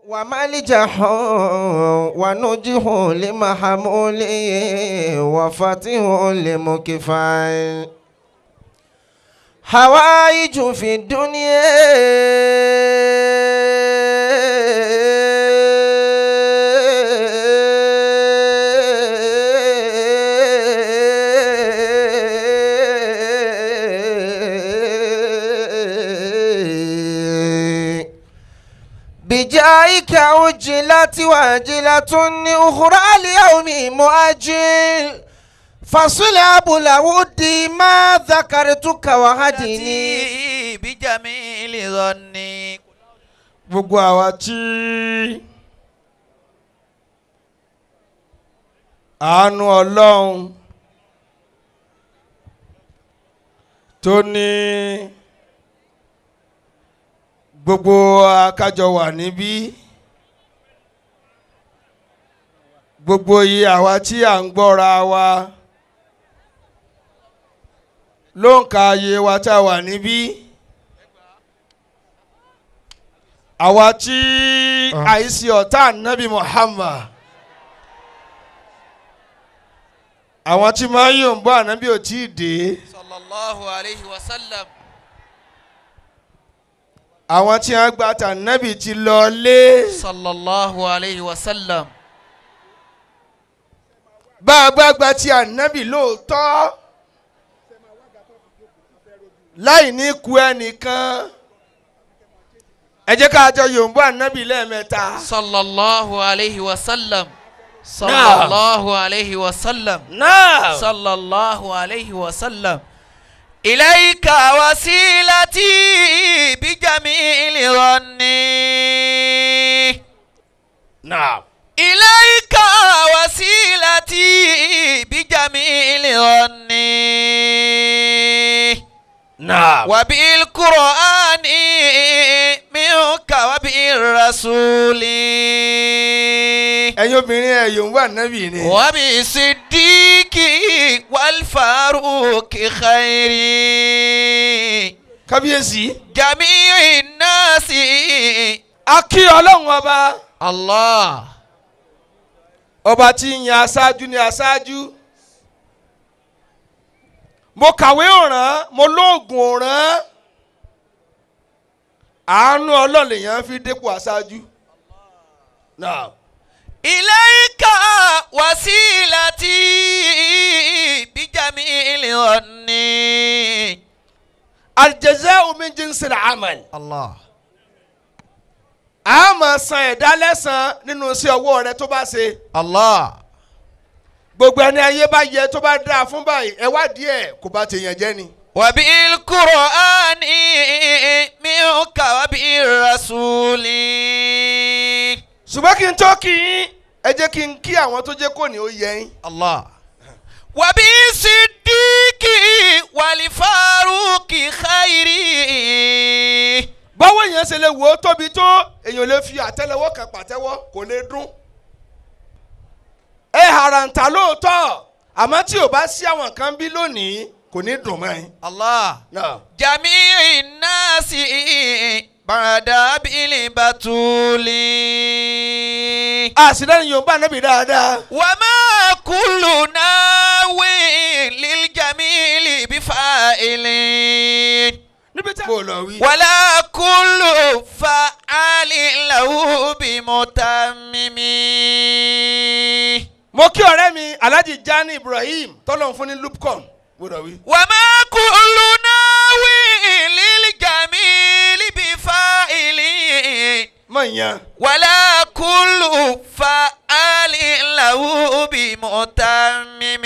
وملجح ونجح لمحمول وفتح لمكفاء حوائج في الدنيا بجايك أجلت واجلة أخرى ليوم مؤجل فصل أبو الود ما ذكرتك وهدني بجميل ظني. Gbogbo àwa tí àánú Ọlọ́run tó ní gbogbo akájọ wà níbí, gbogbo iye àwa tí à ń gbọ́ra wa ló ń ka iye wa tá a wà níbí, àwa tí àìsí ọ̀tá Ànábì Muhammad, àwọn tí máa ń yòǹbó Ànábì ò tí ì dé, sallallahu alayhi wa sallam. Àwọn tí wọ́n gba tànábì ti lọ lé. Sallallahu alayhi wa sallam. Bá a bá gba ti Ànábì lóòótọ́ láì ní ku ẹnìkan, ẹ jẹ́ ká jọ yòǹbó Ànábì lẹ́ẹ̀mẹ́ta. Sallallahu alayhi wa sallam. Sallallahu alayhi wa sallam. Náà. Sallallahu alayhi wa sallam. إليك وسيلتي بجميل ظني. Náà. إليك وسيلتي بجميل ظني. Náà. وبالقرآن منك وبالرسول. Ẹ̀yin obìnrin, ẹ̀ yòǹbó Ànábì ni. وبصديق والفاروق خيري. Kábíyèsí. جميع الناس. A kí Ọlọ́run Ọba. الله. Ọba tí ń yan aṣáájú ní aṣáájú. Mo kàwé òràn, mo lóògùn òràn, àánú Ọlọ́run lèèyàn fi dépò aṣáájú náà. إليك وسيلتي بجميل ظني. Al-jazā'u min jinsil 'amal. الله. A máa san ẹ̀dá lẹ́san nínú sí ọwọ́ rẹ tó bá ṣe. الله. Gbogbo ẹni ayé bá yẹ tó bá dáa fún báyìí, ẹ wádìí ẹ kò bá ti yàn jẹ́ ni. وبالقرآن منك وبالرسول. Ṣùgbọ́n kí n tó kí yín, ẹ jẹ́ kí n kí àwọn tó jẹ́ kò ní ó yẹ yín. الله. وبصديق والفاروق خيري. Báwo èèyàn ṣe lè wò ó tóbi tó, èèyàn lè fi àtẹ́lẹwọ́ kan pàtẹ́wọ́, kò lè dún. Ẹ haranta lóòótọ́, àmọ́ tí ò bá sí àwọn kan bí lónìí, kò ní dùn mọ́ ẹ. الله. Náà. جميع الناس بعد بالبتول. Àṣìlẹ́yìn Yorùbá nábì dáadáa. وما كل ناو للجميل بفاعل. Níbi tí mo lọ wí. ولا كل فعال له بمتمم. Mo kí ọ̀rẹ́ mi Alhaji Jani Ibrahim tọ́lọ̀ fún ní Lupcom gbọ́dọ̀ wí. وما كل ناو للجميل بفاعل. Mọ̀ yan. ولا كل فعال له بمتمم.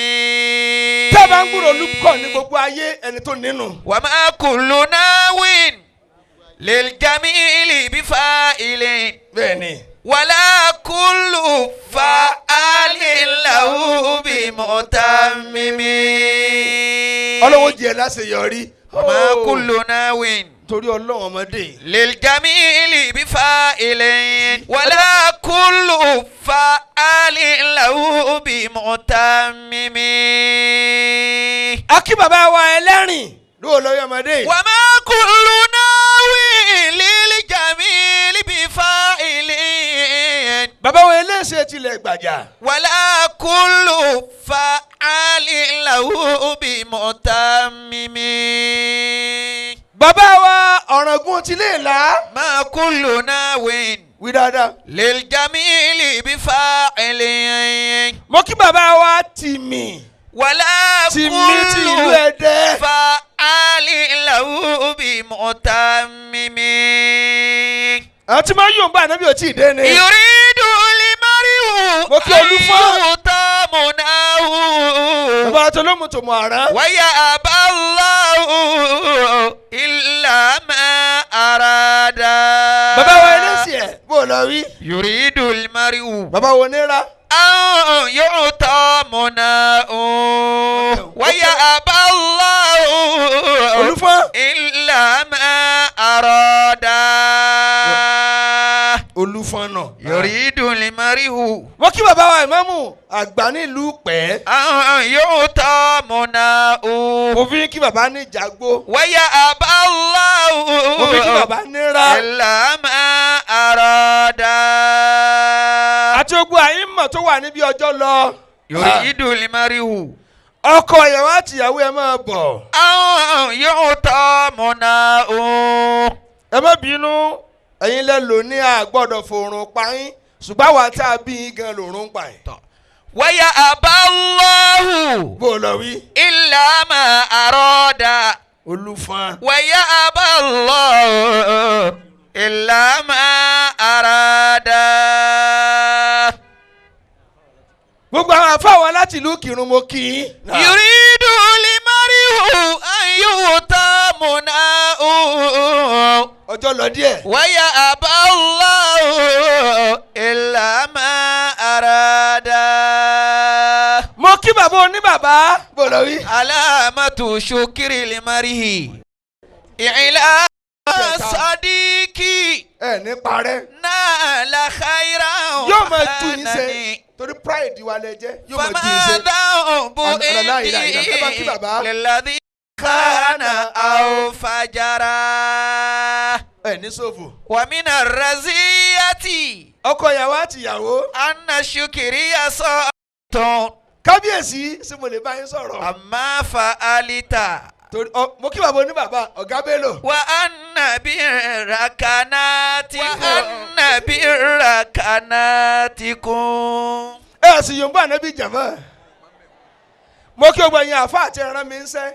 Tẹ́ ẹ bá ń gbúrò Lupcom ní gbogbo ayé, ẹni tó nínú. وما كل ناو للجميل بفاعل. Bẹ́ẹ̀ni. ولا كل فعال له بمتمم. Ọlọ́wọ́ jẹ́ láṣeyọrí. وما كل ناو Torí Ọlọ́run ọmọdé. للجميل بفاعل ولا كل فعال له بمتمم. Akí bàbá wa ẹlẹ́rìn lóò lọ́yọ̀ ọmọdé. وما كل ناو للجميل بفاعل. Ẹlẹ́sẹ̀ tilẹ̀ gbàjà. ولا كل فعال له بمتمم. Bàbá wa Ọ̀ràngún ti lè là. ما كل ناو Wí dáadáa. للجميل بفاعل. Mo kí bàbá wa Tìmì. ولا Tìmì ti ìlú كل Ẹdẹ. فعال له بمتمم. Àwọn tí máa ń yòǹbá ànábì ò tí ì dé ni. يريد المرء Mo kí Olúfọ́n. أن يؤتى مناه. Bàbá tó ló mú tòmù àrán. ويأبى الله إلا ما أراد. Bàbá wa ẹlẹ́sìn ẹ̀ bó lọ wí. يريد المرء Bàbá wo nira. أن يؤتى مناه ويأبى الله Olúfọ́n. إلا ما أراد. Olúfọ́n náà. يريد المرء Mo kí bàbá wa ìmáàmù àgbà nílùú pẹ́. أن يؤتى مناه Mo fi kí bàbá ní ìjàgbó. ويأبى الله Mo fi kí bàbá nira. إلا ما أراد. Àti ogun àyínmọ̀ tó wà níbi ọjọ́ lọ. يريد المرء Ọkọ ìyàwó àtìyàwó ẹ máa bọ̀. أن يؤتى مناه. Ẹ má bínú, ẹ̀yin lẹ lò ní àgbọ̀dọ̀ fòrùn pa yín, ṣùgbọ́n àwa tá a bí yín gan lòrùn pa yín. ويأبى الله Bó o lọ wí. إلا ما أراد. Olúfọ́n. ويأبى الله إلا ما أراد. Gbogbo àwọn àfáwọn láti ìlú Kìrun mo kí yín. يريد المرء أن يؤتى مناه Ọjọ́ lọ díẹ̀. ويأبى الله إلا ما أراد. Mo kí bàbá oníbàbá. Bó o lọ wí. علامة شكر المرء إعلام صديقي Ẹ ní parẹ́. نال خيرا Yóò máa tú yín ṣe وخانني. torí pride wa lẹ jẹ́. Yóò máa tú yín فما ṣe. ذنب أنا لا إله إلا الله. Ẹ bá kí bàbá. عندي للذي خان أو فجرا. Ẹ ní ṣòfò. ومن الرزية Ọkọ ìyàwó àtìyàwó. أن شكري صوت Kábíyèsí ṣé mo lè bá yín sọ̀rọ̀? أما فعلت Torí mo kí bàbá oníbàbá ọ̀gá Bello. وأن بركناتكم وأن بركناتكم. Ẹ sì yòǹbó ànábì jàmọ́. Mo kí gbogbo ẹ̀yin àfa àti ẹran mi ń sẹ́.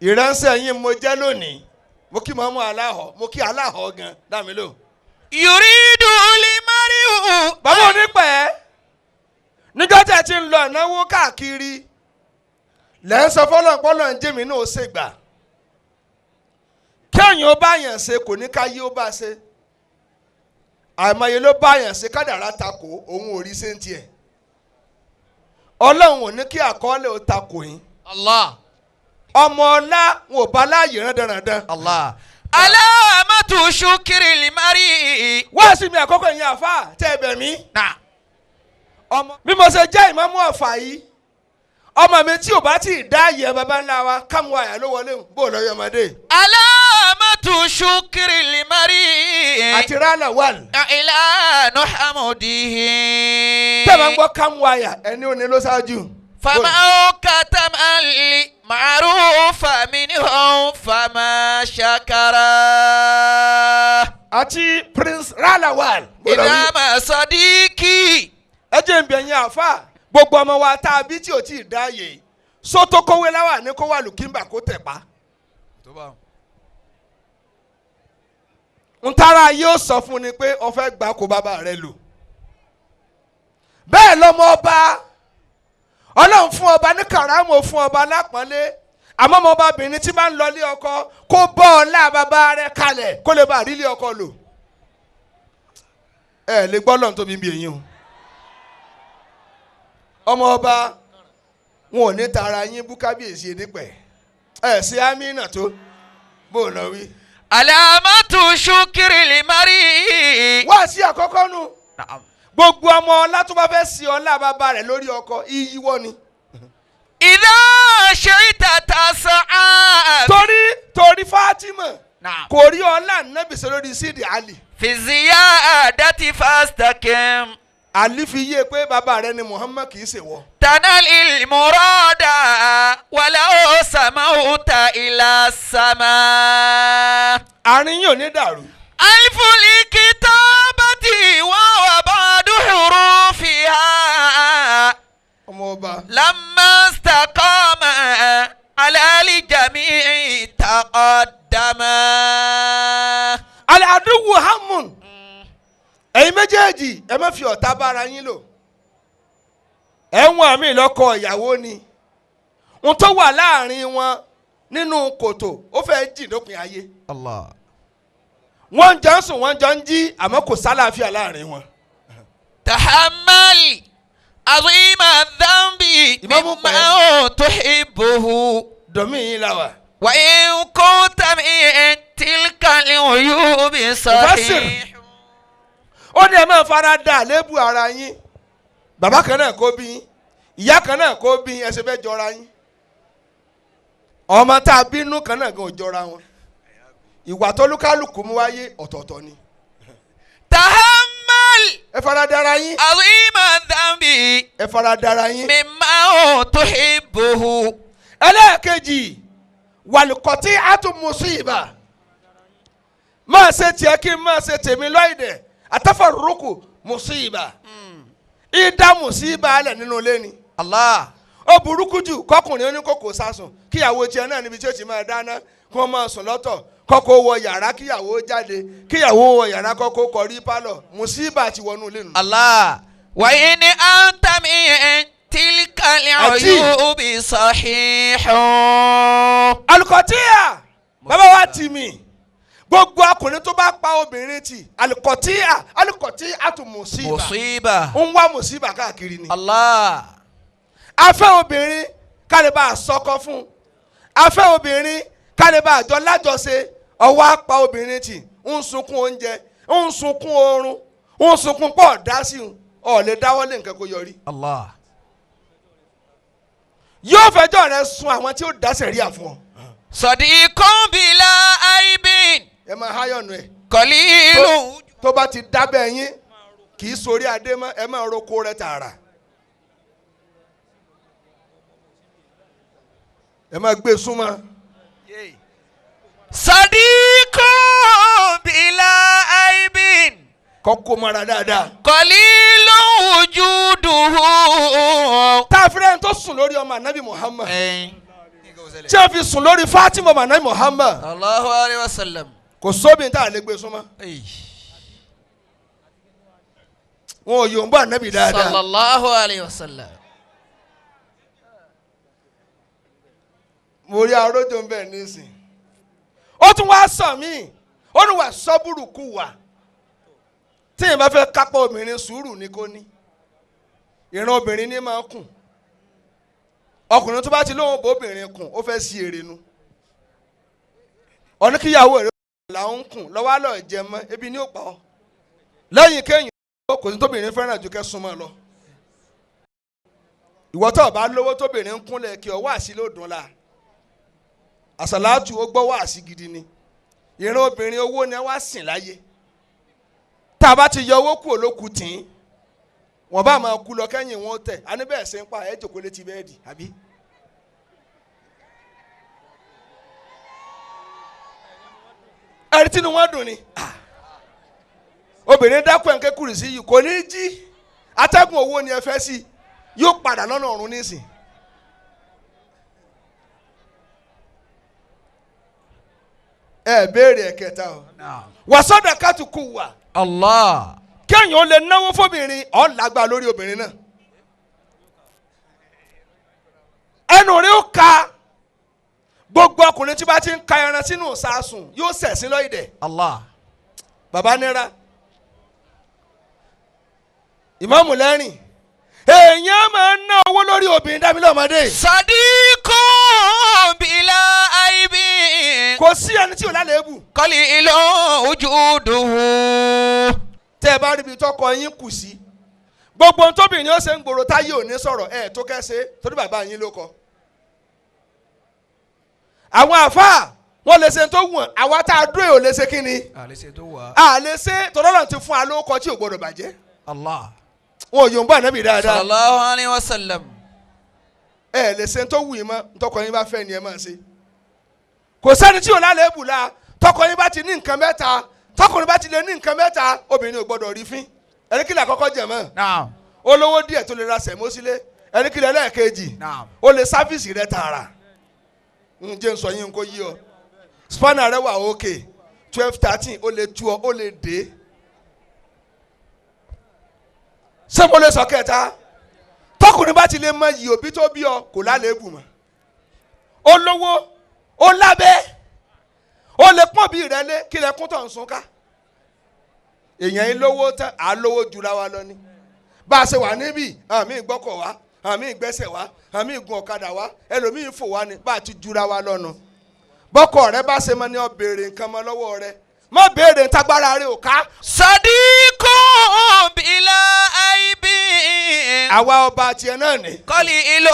Ìránṣẹ́ yín mo jẹ́ lónìí. Mo kí mọ́mú aláhọ̀, mo kí aláhọ̀ gan dámi lò. يريد المرء Bàbá onípẹ̀ níjọ́ tí ẹ ti ń lọ ìnáwó káàkiri lẹ́ ń sọ fọlọ́npọ́lọ́ ń jẹ́mi náà ó ṣègbà. Kéèyàn ó bá yàn ṣe kò ní ká yí ó bá ṣe. Àìmọye ló bá yàn ṣe kádàrá takò òun ò rí ṣe ń tiẹ̀. Ọlọ́run ò ní kí àkọọ́lẹ̀ ó takò yín. الله Ọmọ ọlá wọn ò bá láàyè rán dandan. الله علامة شكر المرء. Wá sí mi àkọ́kọ́ ìyẹn àfa tẹ́ ẹ bẹ̀ mí. نعم. Ọmọ bí mo ṣe jẹ́ ìmámù Ọ̀fà yìí, ọmọ mi tí ò bá tí ì dá àyè baba ńlá wa kámú àyà ló wọlé bó lọ yọmọdé. علامة شكر المرء Àti rálà wà. إعلان حمده. Tẹ́ ẹ bá ń gbọ́ kámú àyà ẹni ò ní ló ṣáájú. فما كتم المعروف منهم فما شكرا. Àti Prince Ralawal. Bó lọ wí. إذا ما صديقي Ẹ jẹ́ ń bẹ̀ yín àfa gbogbo ọmọ wa tá a bí tí ò tí ì dá àyè sótó kówé láwà ní kó wà lùkíńbà kó tẹ̀ pa. Ntara yóò sọ fún ni pé o fẹ́ gbà kó bàbá rẹ lò. Bẹ́ẹ̀ lọmọ ọba Ọlọ́run fún ọba ní kàrámù fún ọba lápọ́nlé, àmọ́ ọmọ ọbabìnrin tí bá ń lọ ilé ọkọ kó bọ́ ọlá bàbá rẹ kalẹ̀ kó lè bá rí ilé ọkọ lò. Ẹ lè gbọ́ lọ́n tóbi bí eyín o. Ọmọ ọba wọn ò ní tara yín bú kábíyèsí nípẹ̀ ẹ ṣe amínà tó bó o lọ wí. علامة شكر المرء. Wá sí àkọ́kọ́ nu. نعم. Gbogbo ọmọ ọlá tó bá fẹ́ sí ọlá bàbá rẹ̀ lórí ọkọ iyíwọ́ ni. إذا شئت تسعى. Torí Fatima نعم. kò rí ọlá nábì sọ lórí Sídì Ali. في الزيادة فاستقم. Ali fi yé pé bàbá rẹ ni Muhammad kì í ṣe wọ. تنال المراد ولو سموت إلى السماء Àárín yóò ní dàrú. ألف الكتابة وهو بعد حروفها Ọmọ ọba. لما استقام على الجميع تقدما Al-aduwwu hammun. Ẹ̀yin méjèèjì ẹ má fi ọ̀tá bára yín lò. Ẹ̀wọ̀n àmì lọ́kọ ìyàwó ni. Ohun tó wà láàrin wọn nínú kòtò ó fẹ́ jìn dópin ayé. Allah. Wọ́n jọ ń sùn wọ́n jọ ń jí àmọ́ kò sálàáfíà láàrin wọn. تحمل عظيم الذنب إمام مما تحبه Dọ̀mí yín la wà. وإن كنت من تلك العيوب صحيح Ó ní ẹ máa fara da àléébù ara yín. Bàbá kan náà kó bí yín, ìyá kan náà kó bí yín, ẹ ṣe fẹ́ jọra yín. Ọmọ tá a bínú kan náà gan ò jọra wọn. Ìwà tólúkálùkù mú wáyé ọ̀tọ̀ọ̀tọ̀ ni. تحمل Ẹ fara da ara yín. عظيم الذنب Ẹ fara da ara yín. مما تحبه Ẹlẹ́ẹ̀kejì, wàlùkọ́tí àtúmùsíìbà. Máa ṣe tiẹ̀ kí n máa ṣe tèmi lọ́ìdẹ̀ àtàfàrúkù mùsíìbà. Ìdá mùsíìbà alẹ̀ nínú ilé ni. Allah. Ó burúkú jù kọkùnrin oníkókò sásùn kíyàwó tiẹ̀ náà níbi tí ó ti máa dáná kí wọ́n máa sùn lọ́tọ̀ kọ́kọ́ wọ yàrá kíyàwó jáde kíyàwó wọ yàrá kọ́kọ́ kọrí pálọ̀ mùsíbà ti wọnú ilé nù. Allah. وإن أنت من تلك العيوب صحيح Alukọtíà bàbá wa tì mí gbogbo ọkùnrin tó bá pa obìnrin tì alukọtíà alukọtíà tún mùsíbà مصيبة ń wá mùsíbà káàkiri ni. Allah. Afẹ́ obìnrin kálíbà sọkọ fún afẹ́ obìnrin kálíbà àjọ lájọṣe ọwọ́ apá obìnrin tì ń sunkún oúnjẹ ń sunkún oorun ń sunkún pọ̀ dá sí un ọ̀ lè dáwọ́ lé nǹkan kó yọrí. Allah. Yóò fẹjọ́ rẹ sun àwọn tí ó dá sẹ̀ríà fún ọ. صديق بلا عيب Ẹ máa háyọ̀nù ẹ̀ قليل tó bá ti dábẹ́ yín kì í sorí adé mọ́ ẹ máa roko rẹ tààrà. Ẹ máa gbé súnmọ́. صديق بلا عيب Kọ́kọ́ mọ́ra dáadáa. قليل وجوده Tá a fi rẹ́ni tó sùn lórí ọmọ anabi Muhammad tí a fi sùn lórí Fatima ọmọ anabi Muhammad الله عليه وسلم kò sóbìn tá a lè gbé súnmọ́. Wọn ò yòǹbó anabi dáadáa. صلى الله عليه وسلم Mo rí arójó ń bẹ̀ nísìn. Ó tún wá sọ míì ó ní wà sọ́bùrùkù wà tí èèyàn bá fẹ́ kápá obìnrin sùúrù ni kò ní. Ìran obìnrin ní máa kùn. Ọkùnrin tó bá ti lóun bó obìnrin kùn ó fẹ́ sí èrè nu. Ọ̀nà kíyàwó rẹ̀ làwọn ń kùn lọ́wọ́ àlọ́ jẹ mọ́ ebi ní ó pa ọ́. Lẹ́yìn kéèyàn kò sí tóbìnrin fẹ́ràn ju kẹ́ súnmọ́ lọ. Ìwọ tó o bá lówó tóbìnrin ń kúnlẹ̀ kí ọ wá sí ló dùn la. Àsàlátù ó gbọ́ wá sí gidi ni. Ìran obìnrin owó ni wá sìn láyé. Tá a bá ti yọ owó kúrò ló kù tì í. Wọ́n bá máa kú lọ kẹ́yìn wọn tẹ̀. A ní bẹ́ẹ̀ ṣe ń pa ẹ̀ jòkó létí bẹ́ẹ̀dì àbí. Ẹ̀rí tínú wọn dùn ni. Obìnrin dákú ẹ̀ ń ké kùrì sí yìí kò ní jí. Atẹ́gùn owó ni ẹ fẹ́ sí yóò padà lọ́nà ọ̀run nísìn. Ẹ béèrè ẹ̀kẹta o. Wàsọ́dà kátùkù wà. Allah. Kéèyàn ó lè náwó fóbìnrin ọ̀ lágbá lórí obìnrin náà. Ẹnu rẹ̀ ó ka gbogbo ọkùnrin tí bá ti ń ka ẹran sínú sàásùn yóò sẹ̀sìn lọ́ìdẹ̀. Allah. Bàbá nira ìmáàmù lẹ́rìn èèyàn máa ń ná owó lórí obìnrin dábìlì ọmọdé. Sadiqun bila aibin. Kò sí ẹni tí ò lálẹ́bù. Qalilun wujuduhu. Tẹ́ ẹ bá rí ibi tọkọ yín kù sí gbogbo ohun tóbìnrin ó ṣe ń gbòòrò táyé ò ní sọ̀rọ̀ ẹ̀ tó kẹ́sẹ̀ torí bàbá yín ló kọ. Àwọn àfáà wọn lè ṣe tó wù wọn àwa tá a dúró ò lè ṣe kí ni. Àlẹ́ ṣe tó wà. A lè ṣe tọ́lọ́run ti fún wa lóko tí ò gbọdọ̀ bàjẹ́. Allah. Wọn ò yòǹbó ànábì dáadáa. Sallallahu alayhi wa sallam. Ẹ lè ṣe tó wù yín mọ́, ntọ́kọ yín bá fẹ́ ni ẹ máa ṣe. Kò sẹ́ni tí ò lálẹ́ bù la. Tọkọ yín bá ti ní nǹkan mẹ́ta, tọkùnrin bá ti lè ní nǹkan mẹ́ta, obìnrin ò gbọ́dọ̀ rí fín. Ẹni kí lè àkọ́kọ́ jẹ̀ mọ́? Naam. Olówó díẹ̀ tó lè ra sẹ̀mó sílé. Ẹni kí lè lẹ́ẹ̀kejì? Naam. Ó lè sáfíìsì rẹ tààrà. Ń jẹ́ ń sọ yín kó yí ọ. Spanner rẹ wà òkè 12 13, ó lè tú ọ, ó lè dé. Ṣé mo lè sọ kẹta? Tọkùnrin bá ti lè mọ iyì òbí tó bí ọ, kò lálébù mọ́. Ó lówó, ó lábẹ́, ó lè pọ́n bí rẹ lé, kí lẹ kún tó ń sun ká. Èèyàn yín lówó tán, à á lówó jura wa lọ ni. Bá a ṣe wà níbí, àmì ìgbọ́kọ̀ wá, àmì ìgbẹ́sẹ̀ wá, àmì ìgun ọ̀kadà wá, ẹlòmíì fò wá ni, bá a ti jura wa lọ́nu. Bọ́kọ̀ rẹ bá ṣe mọ ni ọ béèrè nǹkan mọ́ lọ́wọ́ rẹ, má béèrè ntagbára rẹ ò ká. Sadiqun bila aibin. Àwa ọba tiẹ̀ náà ni. Qalilu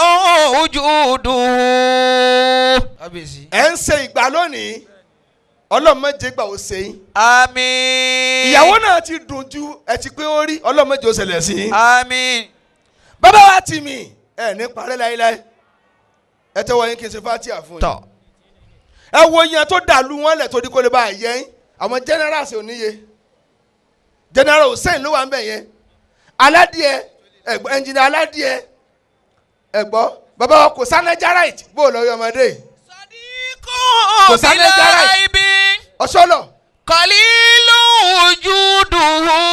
wujuduhu. Kábíyèsí. Ẹ ń ṣe ìgbà lónìí, ọlọ́mọdé gbà ó ṣe yín. Àmín. Ìyàwó náà ti dùn ju ẹ ti pé ó rí, ọlọ́mọdé ó ṣẹlẹ̀ sí yín. Àmín. Bàbá wa ti mì ẹ ní parẹ́ láéláé. Ẹ tẹ́wọ́ yín kí n ṣe fatia fún yín. Tọ́. Ẹ wo yẹn tó dàlú wọn lẹ̀ torí kó lè bá a yẹ yín. Àwọn generals ò níye. General Hussein ló wà ń bẹ̀ yẹn. Aládìẹ ẹ̀gbọ́n, ẹnjìnà aládìẹ ẹ̀gbọ́n, bàbá wa kò sanajarite bó o lọ yọ ọmọdé yìí. Sadiqun Kò sáré bila jára yìí. aibin. Ọ̀ṣọ́lọ̀. Qalilu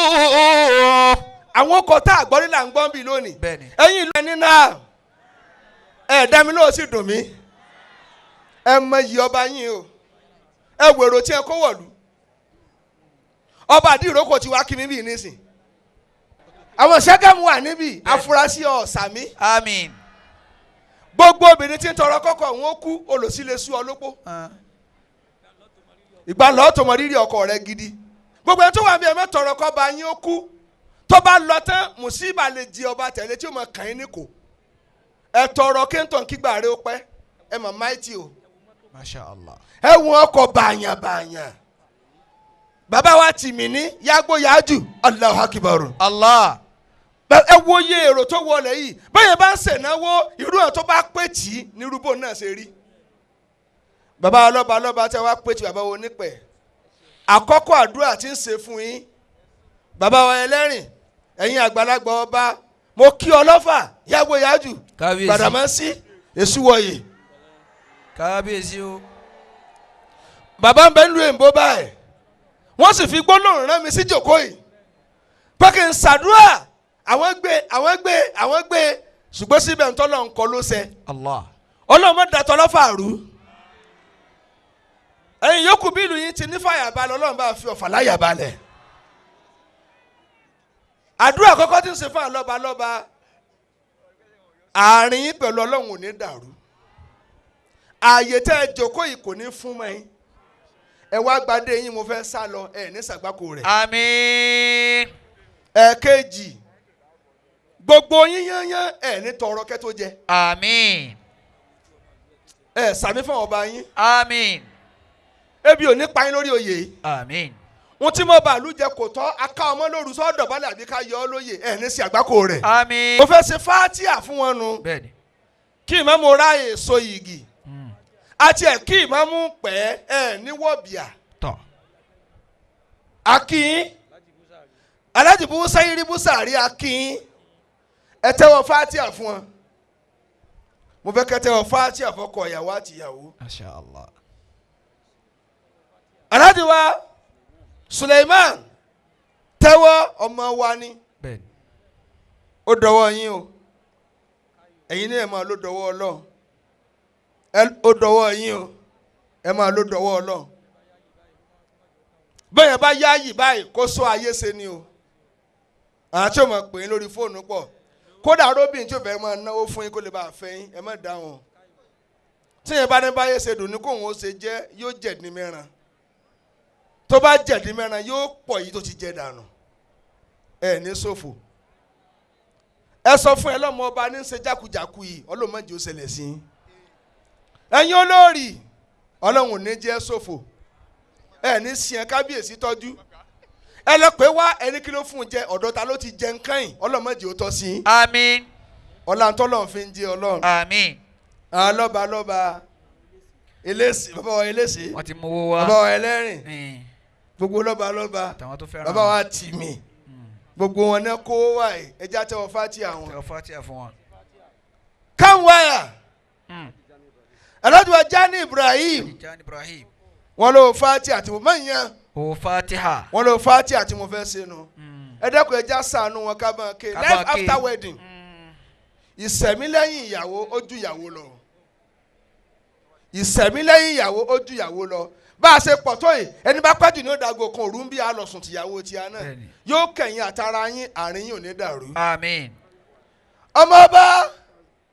wujuduhu. Àwọn ọkọ̀ tá a gbọ́ nílà ń gbọ́n bí lónìí. Bẹ́ẹ̀ni. Ẹ̀yin ìlú ẹni náà ẹ̀ dá mi lóò sì dùn mí. Ẹ mọ iyì ọba yín o. Ẹ wèrò tí ẹ kó wọ̀lú. Ọba àdìrókò ti wá kí mi bí nísìn. Àwọn ṣẹ́gàmù wà níbí, afurasí ọ̀sàmí. Àmín. Gbogbo obìnrin tí ń tọrọ kọ́kọ́ òun ó kú, olòṣì lè sú ọ lópó. Ìgbà lọ́ọ́ tó mọ rírì ọkọ rẹ gidi. Gbogbo ẹni tó wà níbi ẹ má tọrọ kọ́ba yín ó kú. Tó bá lọ tán, mùsíbà lè di ọba tẹ̀lé tí ó mọ kàn yín ní kò. Ẹ tọrọ kéńtọ̀n kígbà rẹ ó pẹ́. Ẹ mọ̀ máìtì o. Masha Allah. Ẹ wọn ọkọ̀ bàyàn bàyàn. Bàbá wa tì mí ní yàgbó yájú. Allahu Akbar. Allah. Ẹ wo iye èrò tó wọlé yìí. Bẹ́ẹ̀ bá ń ṣènáwó, irú ẹ̀ tó bá pè tí ní irúgbó náà ṣe rí. Bàbá ọlọ́ba ọlọ́ba tẹ́ wá pè tí bàbá wo nípẹ̀. Àkọ́kọ́ àdúrà tí ń ṣe fún yín. Bàbá wa ẹlẹ́rìn, ẹ̀yin àgbàlagbà ọba, mo kí ọlọ́fà yàgbó yájú. Kábíyèsí. Gbàdàmọ́sí, èṣù wọ̀nyí. Kábíyèsí o. Bàbá ń bẹ ń lu èǹbó báyìí. Wọ́n sì fi gbólóhùn rán mi sí jòkó yìí. Pé kí n ṣàdúrà, àwọn gbé, àwọn gbé, àwọn gbé, ṣùgbọ́n síbẹ̀ ń tọ́lọ̀ ń kọ ló ṣẹ. Allah. Ọlọ́run má dàtọ̀ lọ́fà rú. Ẹ̀yin yòókù bí ìlú yín ti ní fàyàbalẹ̀, Ọlọ́run bá fi ọ̀fà láyà balẹ̀. Àdúrà àkọ́kọ́ tí ń ṣe fún àlọ́ba lọ́ba, àárín yín pẹ̀lú Ọlọ́run ò ní dàrú. Ààyè tẹ́ ẹ jókòó yìí kò ní fún mọ́ yín. Ẹ wá gbadé yín, mo fẹ́ sá lọ, ẹ ní sàgbákò rẹ̀. Àmín. Ẹ̀ẹ̀kejì, gbogbo yín yányán ẹ ní tọrọ kẹ́ tó jẹ. Àmín. Ẹ sàmí fún ọba yín. Àmín. Ebi ò ní pa yín lórí oyè yìí. Àmín. Wọn tí mo bàálù jẹ kò tọ́, aká ọmọ lóru sọ́dọ̀ balẹ̀ àbí ká yọ ọ́ lóye, ẹ ní sí àgbákò rẹ̀. Àmín. Mo fẹ́ ṣe fátíà fún wọn nu. Bẹ́ẹ̀ni. Kí ìmáàmù ráàyè so yìgì. Àti ẹ̀ kí ìmáàmù pẹ́ ẹ ní wọ̀bìà. Tọ́. Akin Alhaji Busayiri Busari Akin, ẹ tẹ́wọ́ fátíà fún wọn. Mo fẹ́ kẹ́ tẹ́wọ́ fátíà fọ́kọ ìyàwó àti ìyàwó. Masha Allah. Alhaji wa Suleiman tẹ́wọ́ ọmọ wa ni. Bẹ́ẹ̀ni. Ó dọwọ́ yín o. Ẹ̀yin náà ẹ máa ló dọwọ́ Ọlọ́run. Ẹ ó dọwọ́ yín o. Ẹ máa ló dọwọ́ Ọlọ́run. Bẹ́ẹ̀ yẹn bá yáàyè báyìí kó sọ ayé ṣe ni o. Àwọn tí ó máa pè é lórí fóònù pọ̀. Kódà Robin tí ó fẹ́ máa náwó fún yín kó lè bá a fẹ́ yín, ẹ má dá wọn. Tí yẹn bá ní báyé ṣe dùn ní kóun ó ṣe jẹ́, yóò jẹ̀dín mẹ́ran. Tó bá jẹ̀dín mẹ́ran, yóò pọ̀ yìí tó ti jẹ dànù. Ẹ ní ṣòfò. Ẹ sọ fún ẹ lọ́mọ ọba ní ṣe jákujàku yìí, Ọlọ́run má jẹ́ ó ṣẹlẹ̀ sí yín. Ẹ̀yin olórí, Ọlọ́run ò ní jẹ́ ṣòfò. Ẹ ní sìn kábíyèsí tọ́jú. Ẹ lọ pé wá ẹni kí ló fún un jẹ, ọ̀dọ̀ ta ló ti jẹ nǹkan yìí, ọlọ́mọdé ó tọ́ sí i. Àmín. Ọlá ntọ́lọ́run fi ń jẹ Ọlọ́run. Àmín. Àwọn lọ́ba lọ́ba eléṣì, bàbá wa eléṣì, Wọ́n ti mú owó wá. bàbá wa ẹlẹ́rìn, gbogbo lọ́ba lọ́ba, Àtàwọn tó fẹ́ràn. bàbá wa tìmì, gbogbo wọn náà kó wá yìí, ẹja tẹ́wọ́ fátì àwọn. Tẹ̀wọ́ Fatiha fún wọn. Káwáyà Alhaji Jani Ibrahim. Jani Ibrahim. Wọn lọ fátì àti mo máa ń yan. Owó Fatiha. Wọn lọ fátì àti mo fẹ́ sínú. Ẹ dẹ́kun, ẹja ṣàánú wọn ká máa ké Ká life máa ké. after wedding. Ìsẹ̀mí lẹ́yìn ìyàwó ó ju ìyàwó lọ. Ìsẹ̀mí lẹ́yìn ìyàwó ó ju ìyàwó lọ. Bá a ṣe pọ̀ tó yìí, ẹni bá pẹ́jù ní ó dago kan òru ń bí a lọ sùn tìyàwó tíya náà. Bẹ́ẹ̀ni. Yóò kẹ̀yìn àtara yín, àárín yín ò ní dàrú. Àmín. Ọmọ ọba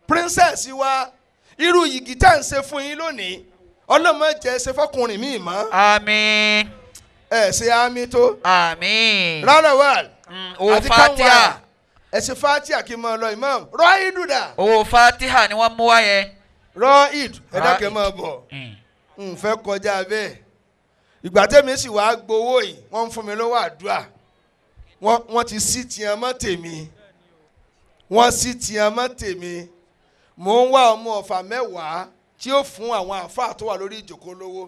princess wa, irú yìgì tá à ń ṣe fún yín lónìí, ọlọ́mọ jẹ́ ṣe fọkùnrin míì mọ́. Àmín. Ẹ ṣe àmì tó. Àmín. Rárá wà. Owó Àti káwọn Fatiha. Ẹ ṣe Fatiha kí n máa lọ. Imam rọ ìdúdà. Owó Fatiha ni wọ́n mú wá yẹn. Rọ ìdù, ẹ dákẹ́ Ra'id. máa bọ̀. N fẹ́ kọjá bẹ́ẹ̀. Ìgbà tẹ́mi sì wá gbowó yìí, wọ́n ń fún mi lọ́wọ́ àdúrà. Wọ́n ti sí tiẹ̀ mọ́ tèmi, wọ́n sí tiẹ̀ mọ́ tèmi. Mò ń wá ọmọ ọ̀fà 10 tí ó fún àwọn àáfàá tó wà lórí ìjòkó lówó.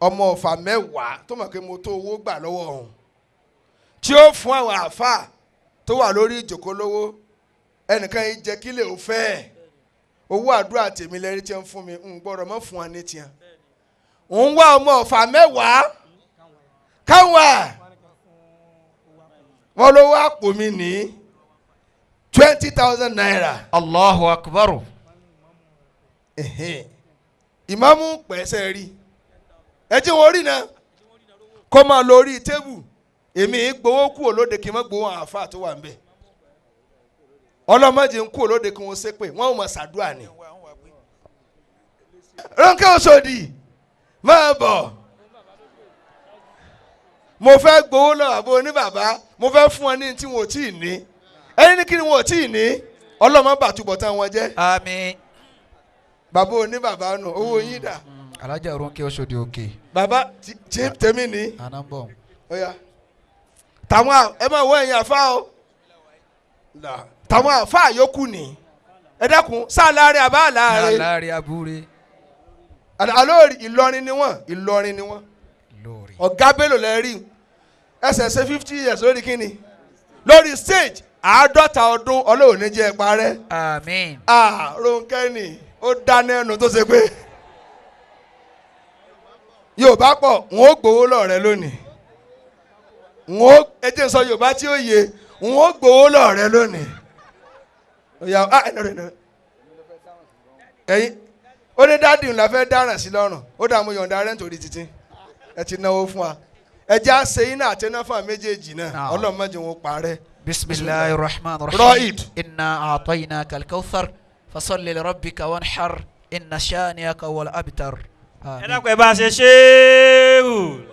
Ọmọ ọ̀fà 10 tó mọ̀ pé mo tó owó gbà lọ́wọ́ ọ̀hún, tí ó fún àwọn àáfàá tó wà lórí ìjòkó lówó. Ẹnìkan yìí jẹ́ kílẹ̀ ò fẹ́ ẹ̀. Owó àdúrà tèmi lẹ́rí tí ń fún mi, ń gbọ́dọ̀ mọ́ fún wa ní tiẹ̀. Ń wá ọmọ ọ̀fà 10 káwọn wọn lówó àpò mi ní ₦20,000. Allahu akbar. Ẹ̀hẹ́n. Ìmáàmù pẹ̀sẹ̀ rí ẹ tí wọ́n rí náà kó máa lọ orí tébù. Èmi gbowó kúrò lóde kí n má gbowó àwọn àáfàá tó wà ń bẹ̀. Ọlọ́mọdé ń kúrò lóde kí wọ́n ṣépè, wọ́n ò mọ̀ ṣàdúrà ni. Rónkẹ́ Òṣòdì máa bọ̀. Mo fẹ́ gbowó lọ àbò oníbàbá, mo fẹ́ fún wọn ní tí wọn ò tí ì ní. Ẹni ní kí ni wọn ò tí ì ní, ọlọ́mọ bàtúbọ̀ tán wọn jẹ́. Àmín. Bàbá oníbàbá nù, owó yín dà? Alájà Ronke Oṣòdì Òkè. Bàbá tí tèmi ní. Àná ń bọ̀. Ọ̀yà tàwọn ẹ máa wọ ẹ̀yìn àfa o. Là, tàwọn àfa yòókù ní. Ẹ dákun, sáà àbá àláre? Aláàrẹ abúré. Àlóòrì Ìlọrin ni wọ́n, Ìlọrin ni wọ́n. Lórí. Ọ̀gá Bello lẹ rí, ẹsẹ̀ ṣe 50 years lórí kíni, lórí stage, 50 ọdún. Ọlọ́run ní jẹ́ ẹ parẹ́. Àmín. Ah, Rónkẹ́ ni ó dáná ẹnu tó ṣe pé Yorùbá pọ̀, wọn ó gbowó lọ́rẹ́ lónìí. Wọn ó, ẹ jẹ́ n sọ Yorùbá tí ó yé, wọn ó gbowó lọ́rẹ́ lónìí. Oya, ah, ẹ nọrẹ nọrẹ ẹyin. Ó ní daddy ńlá fẹ́ dáràn sí lọ́rùn. Ó dààmú, yọ̀ǹda rẹ̀ nítorí títí ẹ ti náwó fún wa. Ẹ jẹ́ àṣẹ iná àti iná fún àwọn méjèèjì náà. Naam. Ọlọ́run má jẹ́ wọn parẹ́. بسم الله الرحمن الرحيم. رائد. إنا أعطيناك الكوثر فصل لربك وانحر إن شانئك هو الأبتر. Ẹ آمين. dákun, ẹ bá a ṣe ṣéwù.